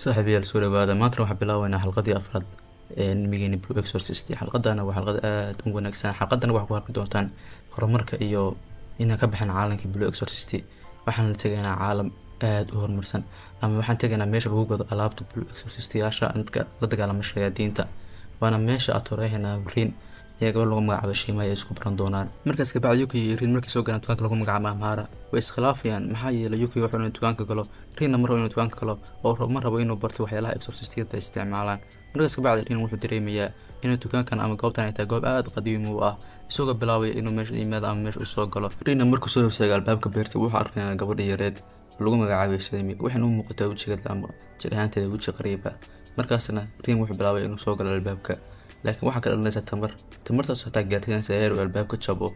Saaxiibayaal, soo dhawaada. Maanta waxaan bilaabeynaa xalqadii afraad ee anime-geena Blue Exorcist. Xalqadana waa xalqad aad u wanaagsan. Xalqadana waxaa ku arki doontaan horumarka iyo inaan ka baxin caalamka Blue Exorcist. Waxaan la tegaynaa caalam aad u horumarsan, ama waxaan tegaynaa meesha lagu gado alaabta Blue Exorcist-yaasha dadka la dagaalama shayaadiinta, waana meesha Atorehena Rin iyo gabar lagu magacaabo Shima ay isku baran doonaan. Markaas kabacdi Yuki iyo Rin markay soo galaan dukaanka lagu magacaabo Amhara, way iskhilaafayaan, maxaa yeelay Yuki wuxuu inuu dukaanka galo, Rinna mar inuu dukaanka galo oo ma rabo inuu barto waxyaalaha exorcist-yada ay isticmaalaan. Markaas kabacdi Rin wuxuu dareemayaa inuu dukaankan ama goobtan ay tahay goob aad qadiimi u ah, isagoo bilaabaya inuu meesha yimaado ama meesha u soo galo. Rinna markuu soo horseegay albaabka beerta, wuxuu arkayaa gabadha yareed lagu magacaabay Shimi, waxayna u muuqataa wejigeeda ama jir ahaanteeda weji qariib ah. Markaasna Rin wuxuu bilaabay inuu soo galo albaabka, laakiin waxaa ka dhalanaysa tamar, tamartaas xitaa gaarsiinaysa heer uu albaabka jabo.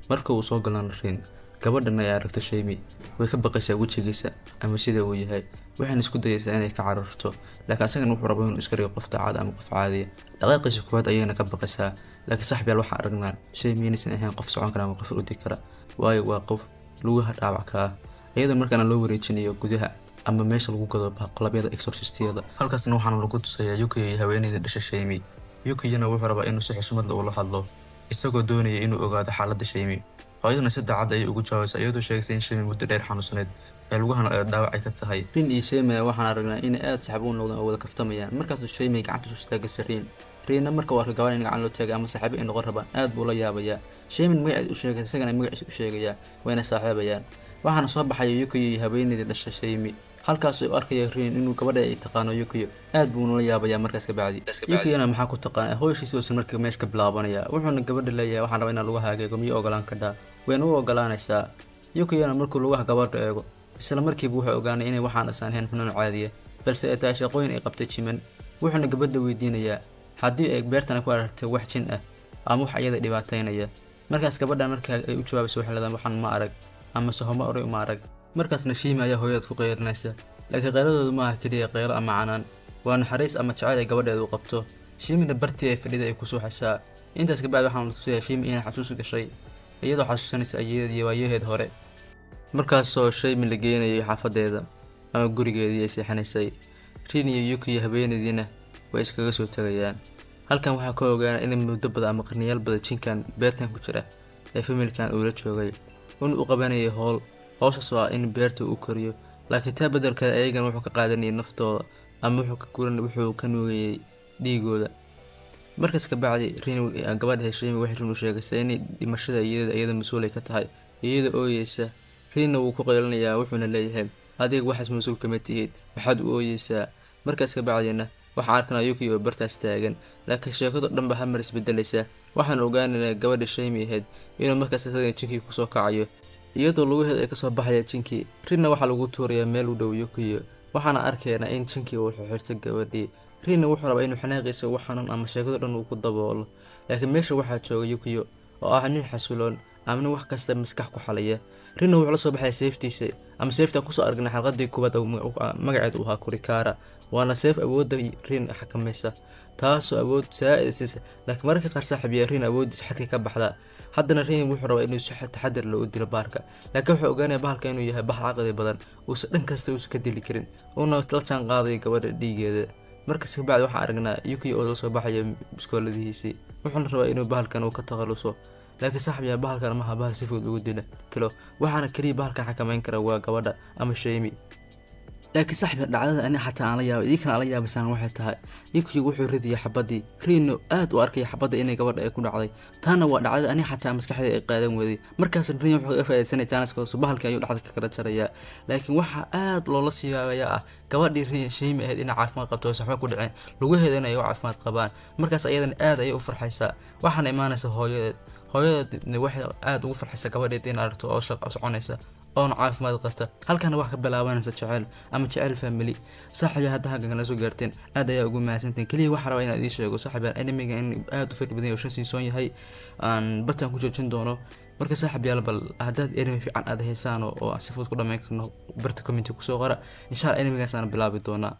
Marka uu soo galana Rin, gabadhan ay aragto Shimi, way ka baqaysaa wejigiisa ama sida uu yahay, waxayna isku dayaysaa inay ka cararto, laakiin asagana wuxuu rabaa inuu iska dhigo qof daacad ama qof caadiya. Dhaqaaqiisa koowaad ayayna ka baqaysaa, laakiin saaxiibayaal, waxaan aragnaa Shimi inaysan ahayn qof socon kara ama qof ordi kara, waayo waa qof lugaha dhaawac ka ah, iyadoo markaana loo wareejinayo gudaha ama meesha lagu gado qalabyada exorcist-yada. Halkaasna waxaana lagu tusayaa Yuki iyo haweeneyda dhasha Shimi. Yukiyana wuxuu rabaa inuu si xushmad leh ula hadlo, isagoo doonaya inuu ogaado xaaladda Shimi. Hooyaduna si daacad ayay ugu jawaabaysaa, iyadoo sheegaysa in Shimi muddo dheer xanuunsaneyd ee lugahana ee dhaawac ay ka tahay. Rin iyo Shimi waxaan aragnaa inay aad saaxiib u noqdeen oo wada kaftamayaan. Markaasuu Shimi gacanta u istaagaysa Rin. Rinna marka uu arko gabadh in gacan loo taagay ama saaxiibo ay noqon rabaan, aad buu la yaabayaa. Shimi magaceeda u sheegay, isagana magaciisa u sheegayaa, wayna saaxiibayaan. Waxaana soo baxaya Yukiyo iyo haweeneydii dhasha Shimi, halkaas uu arkaya Rin inuu gabadha ay taqaano Yukiyo, aad buuna la yaabayaa. Markaas kabacdi Yukiyona maxaa ku taqaana hooyashiisa uusan markii meesha ka bilaabanaya, wuxuuna gabadha leeyahay waxaan rabaa inaan lugaha eego, miyuu ogolaan kadhaa? Wayna u ogolaanaysaa. Yukiyona markuu lugaha gabadha eego, isla markiiba wuxuu ogaanay inay waxaan asan ahayn xanuun caadiya, balse ay tahay shaqooyin ay qabtay jiman. Wuxuuna gabadha weydiinayaa haddii ay beertan ku aragtay wax jin ah ama wax iyada dhibaataynaya. Markaas gabadhan marka ay u jawaabayso waxay leedahay waxaan ma arag ama sohoma oray uma arag. Markaasna Shimi ayaa hooyada ku qeylinaysa, laakiin qeyladoodu maaha keliya qeylo ama canaan, waa naxariis ama jacayl ay gabadheedu u qabto. Shimina bartii ay fadhida ay ku suuxaysaa. Intaas kabacdi waxaan la tusayaa Shimi inay xasuus gashay, iyadoo xasuusanaysa ayeedeed iyo waayaheed hore. Markaasoo Shimi la geenayay xaafadeeda ama gurigeedii ay seexanaysay, Rin iyo Yuki iyo haweeneydiina way iskaga soo tagayaan. Halkan waxaa ka ogaana in muddo badan ama qarniyaal badan jinkan beertan ku jira ee familkan uu la joogay in uu qabanayay howl, howshaas oo ah in beerta uu koriyo, laakiin taa beddelkeeda ayagana wuxuu ka qaadanayay naftooda ama wuxuu ka guran, wuxuu ka nuugayay dhiigooda. Markaas kabacdi Rin, gabadha Shimi, waxay Rin u sheegaysaa in dhimashada iyada iyada mas-uul ay ka tahay, iyada ooyeysa. Rinna wuu ku qaylinayaa, wuxuuna leeyahay adiga waxaas mas-uul kama tihid, maxaad u ooyeysaa? Markaas kabacdina waxaan arkanaa Yuki oo bartaas taagan, laakiin sheekadu dhanba hal mar isbedelaysa. Waxaan ogaanaynaa gabadha Shimi ahayd inuu markaas isaga jinkii kusoo kacayo, iyadoo lugaheeda ay kasoo baxaya jinkii. Rinna waxaa lagu tuurayaa meel u dhow Yukiyo, waxaana arkaynaa in jinkii uu xirxirto gabadhii. Rinna wuxuu rabaa inuu xanaaqiisa wax xanuun ama sheekadu dhan uu ku daboolo, laakiin meesha waxaa jooga Yukiyo oo ah nin xasiloon ama nin wax kasta maskax ku xalaya. Rinna wuxuu la soo baxaya seeftiisa ama seefta kusoo aragnay xalqadii koowaad, magaceedu ahaa Kurikara, waana seef awoodda Rin xakamaysa, taasoo awood saa'id siisa, laakiin mararka qaar saaxiib Rin awooddiisa xadka ka baxda. Haddana Rin wuxuu rabaa inuu si taxadar leh u dilo baarka, laakiin wuxuu ogaanaya bahalka inuu yahay bahal caqli badan, uusan dhan kasta uusan ka dili karin, uuna la jaan qaadayo gabadha dhiigeeda. Markaas kabacdi waxaan aragnaa Yuki oo la soo baxaya biskooladihiisii, wuxuuna rabaa inuu bahalkan uu ka takhaluso, laakiin saaxiib yaa bahalkan maaha bahal si fudud ugu dila kilo, waxaana keliya bahalkan xakameyn kara waa gabadha ama Shimi. Laakiin saaxiib, dhacdada ani xataa aan la yaabay, idinkana aan la yaabaysaan, waxay tahay Yuki wuxuu ridayay xabadii, Rinno aad u arkaya xabadda inay gabadha ay ku dhacday. Taana waa dhacdada ani xataa maskaxdayda ay qaadan weeday. Markaas Rin wuxuu kaga faa'iidaysanaya jaaniska hoose, bahalkii ayuu dhexda ka kala jarayaa, laakiin waxaa aad loola siyaabayaa ah gabadhii Rin Shimi ahayd inay caafimaad qabto oo waxba ku dhicin, lugaheedana ay u caafimaad qabaan. Markaas ayadana aad ayay u farxaysaa. Waxaana imaanaysa hooyadeed. Hooyadeedna waxay aad ugu farxaysaa gabadheed in aragto oo soconaysa oona caafimaad qabta. Halkana wax ka bilaabanaysa jaceyl ama jaceyl family. Saaxiib, hadda halkan kala soo gaarteen, aad ayaa ugu mahadsantiin. Kaliya waxaa rabaa inaan idiin sheego, saaxiib, anime-ga in aad u fadhi badan yahay oo 5 season yahay, aan bartaan ku joojin doono. Marka saaxiib yaal, bal haddaad anime fiican aad haysaan oo aan si fudud ku dhamayn karno, barta comment kusoo qora. Insha Allah anime-gaas aan bilaabi doonaa.